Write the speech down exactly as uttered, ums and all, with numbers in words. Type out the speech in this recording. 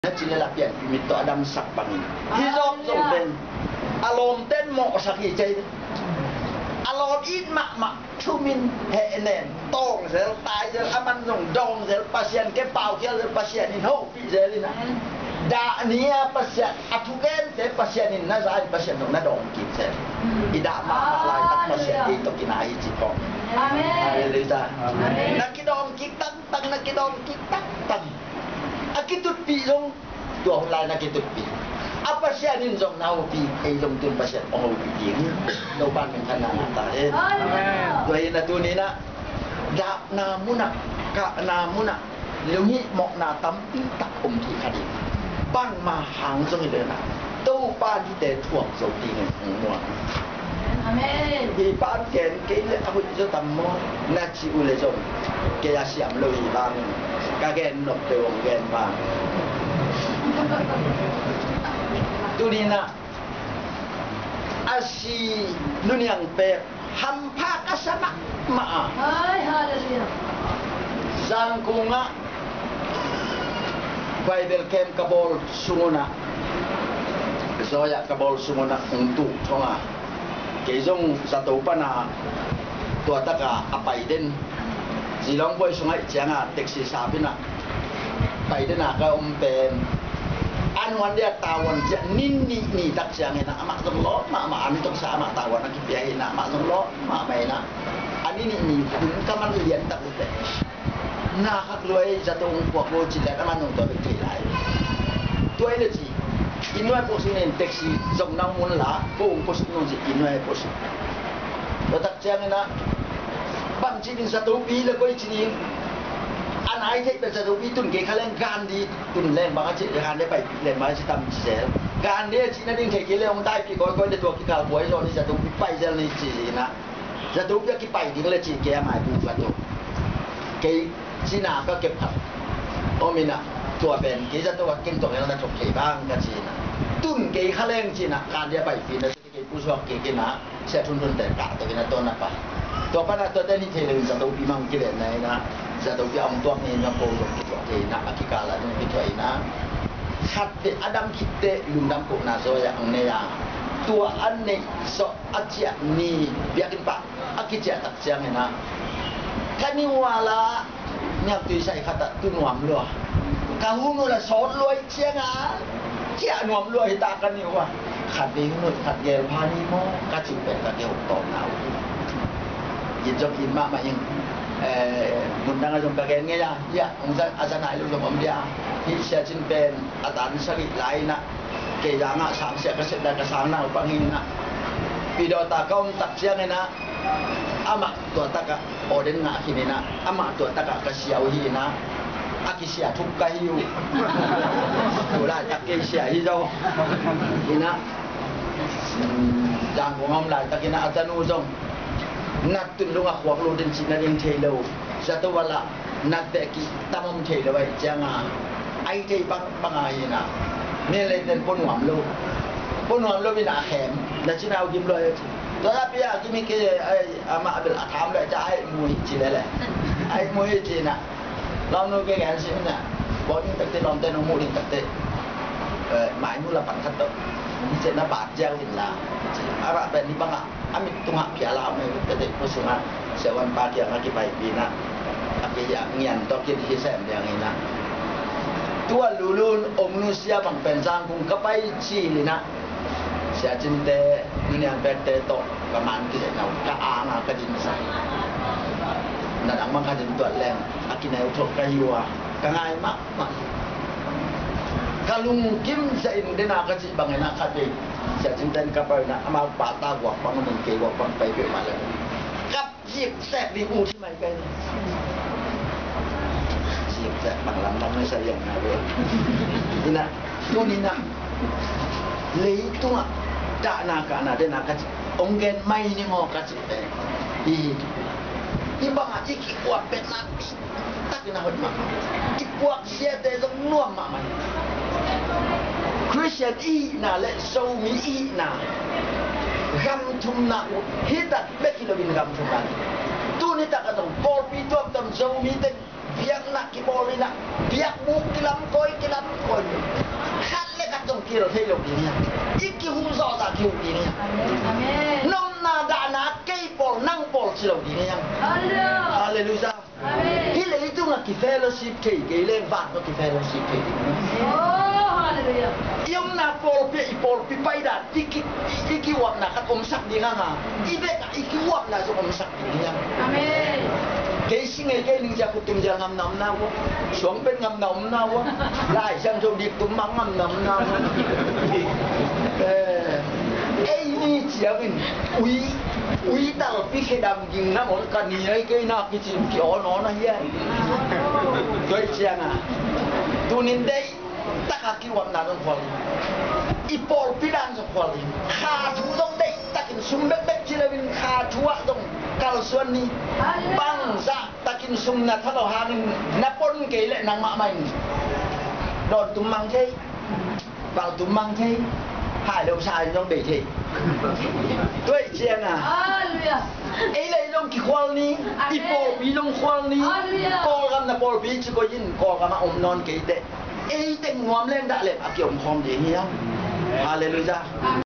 Na ci le la pianpih mit tawh a damsak bangin. Hih Job zong pen a lawmten mawhsak hi cei. A lawm it mahmah, thumin hehnem, tawng zel, tai zel, a man zong dawng zel, Pasian ke paukhial zel, Pasian in hopih zel in a. Dah ni a Pasian, a thugente Pasian in na za in Pasian zong na dawng kik zel. I dah mahmah laitak Pasian kei tawh kinai hi ci khawng. Amen. Halleluiah. Amen. Na kidawng kik tangtang, na kidawng kik tangtang. A kitutpih zong tua hun lai na kitutpih. A Pasian in zong na hopih, ei zong tun Pasian hong hopih ding hi. Topa min thang na ngah ta hen. Amen. Tua hi na tuni na dahna munah, kahna munah lunghihmawhna tampi tak om thei kha ding. Bangmah hang zong hi le na Topa in hihte thuak zo dingin hong muang. Amen. Hi pan gen kei le a hoih zaw tam maw na ci uh le zong kei a siam lo hi bangin ka gen nop deuh hong gen bang. Tuni na a si Nu Niang Pek hampha ka sa mahmah a. Hai, halleluiah. Zangkung ah Bible camp ka bawl sung un ah, Zawi ah ka bawl sung un ah hong tuk thong a, kei zong zato pan a tua tak a a pai den. Zilong buai sung ah i ciang a taxi sap in ah pai den a ka om pen, a nuan dia tavuan ciah ni nih ni tak ciangin ah amah zong lawp mahmah, a mi toksa amah tavuan a kipia hi in ah amah zong lawp mahmah in ah, a ni nih ni hun ka man lian tak uh teh, na khak lua ei, zato hong puak lo ci lian, amah zong tua bek thei lai. Tua hi le ci, inn nuai puak suk ning, taxi zong na hong mun la, ko hong puak suk ning ci, inn nuai puak suk. Tua tak ciangin ah bang ci ding, zatopi le koi ci ding. A nai theih pen zatopi tun kei kha leng Gandhi tun leng bang a ci, Gandhi a paipih leng bang a ci tam ci zel. Gandhi a cih nading thei kei le hong daipih kawikawi le tua kikal buai zaw ni, zatopi pai zel ni ci in ah, zatopi a kipai ding le ci kei a mai bu ka tuk. Kei cina ka kep khat om in ah, tua pen kei zato a ken tawh na thok thei bang ka ci in ah, tun kei kha leng ci in ah Gandhi a paipih na kei pusuak kik in ah, sia thunthun te kah tuk in ah tua na pai. Tua pan ah tuate nih thei lo in zatopi mang kilen na in ah, zatopi a hong tuak ni in ah ko zong kituak thei in ah, a kikal ah zong kituak in ah. Khat te a dam khit teh lungdam kohna zaw a hong nei a, tua a neih zawh a ciah ni biakinn pah a kiciah tak ciangin ah, ka nih uh a la niamtui sai khat ah tu nuam lua. Ka hun uh la sawt lua ih ciang a, ciah nuam lua hi ta ka nih uh a. Khat vei hun uh khat gel pha ni maw ka cih pen ka kihok tawpna uh hi. It zong it mahmah ing. Eh, mundang a zong ka gen ngei a, hiah hong za, a za nai lo zong om dia. Hih Sia Cin pen a tan sagih lai in ah kei zangah sangsia ka sep lai, ka sang naupang hi in ah, Pidawta ka om tak ciangin ah amah tua takah ordain ngah khin in ah, amah tua takah ka sia uh hi in ah, a kisia thuk ka hi uh. Tu laitak kei sia hi zo in ah, Zangkong a om laitak in ah a tanu zong nat tun lung a khuak lut in cih nading thei lo. Zato a lah nat beh kih tam om thei lo ahih ciang a, a hi thei bang bang a hi in ah, mi leiten pua nuam lo, pua nuam lo in ah a khem, na cina uh gim lo a hi ci. Tua a pi a gim hi kei a, amah a bel a tham lo a hi ci, a hi mu hi ci lele. A hi mu hi ci in ah, lawmnu kei gen sim in ah, bawl ding takte, lawmte nong muh ding takte, eh, mai mu la pan khat tawh hi ci na bat ziau in la. Amah bel ni bang ah a mit tungah phial a om hi tete, khua sungah siavuanpa kiangah kipaipih in ah, a kei a ngian tawh kit hi sem liang in ah. Tua lulun ong nusia bang pen Zangkung ka pai cil in ah, Sia Cinte, Nu Niang Pekte tawh ka man kizet na uh, ka ang a ka dinsak. Na dang bang ka din tuat leng a kineu thok ka hi uh a, ka ngai mah mah. Ka lungkim zahin dena ka cih bangin ah khat vei Sia Cin ten ka pai uh in ah, amau pa ta guak bang a mun kei guak bang pai peuhmah le kap ziksek ding uh thimai kai ni. Ziksek bang lam bang ni sa liang na ve. In ah tuni in ah leitungah dahna kahna dena ka cih hong gen mai ni maw ka cih pen, i, i bangah i kikuap petna takin a hoih mahmah. I puak siate zong nuam mahmah hi. Khristian i hihna le Zomi i hihna gam thumna uh hi tak bek hi loin gam thumna hi. Tuni takah zong pawlpi tuamtuam Zomi ten Biakna kibawl in ah, biakbuk kilamkawi, kilamkawi. Khat le khat zong kihel thei lo ding hi hang. I kihum zawhzawh kihum ding hi hang. Amen. Nopna dahna kei pawl, nang pawl ci lo ding hi hang. Halleluijah. Amen. Hih leitung a kifellowship thei kei leng van tawh kifellowship thei ding. Oh, halleluijah. I omna pawlpi, i pawlpi paidan, i ki, i, i kiuapna khat omsak ding hang a, i bek a i kiuapna zong omsak ding hi hang. Amen. Kei si ngei kei ning cia khut tum cia ngamna omna ua, suang pen ngamna omna ua, Lai Siangtho dik tum mang ngamna omna ua. Eh, ei ni ciang in, ui, ui talpi khedam ging na mon ka ni ai kei na kicin ki awl nawn ahi ai. Tua i ciang a, tunin deih taka kiuapna zong khual in, i pawlpi dan zong khual in, kha thu zong deih takin sum bekbek ci lo in kha thu ah zong kalsuan ni. Bangzah takin sum na tha lo hangin na pon kei leh nangmah mah in dawn tum mang thei. Bal tum mang thei, hai lo sa in zong bei thei. Tua i ciang a. Halleluijah. Ei lei zong kikhual ni, i pawlpi zong khual ni, Kawlgam na pawlpi ci koi in, Kawlgam a om nawn kei teh. Ei teng nuam leng dah lem a kiom khawm ding hi hang. Halleluijah.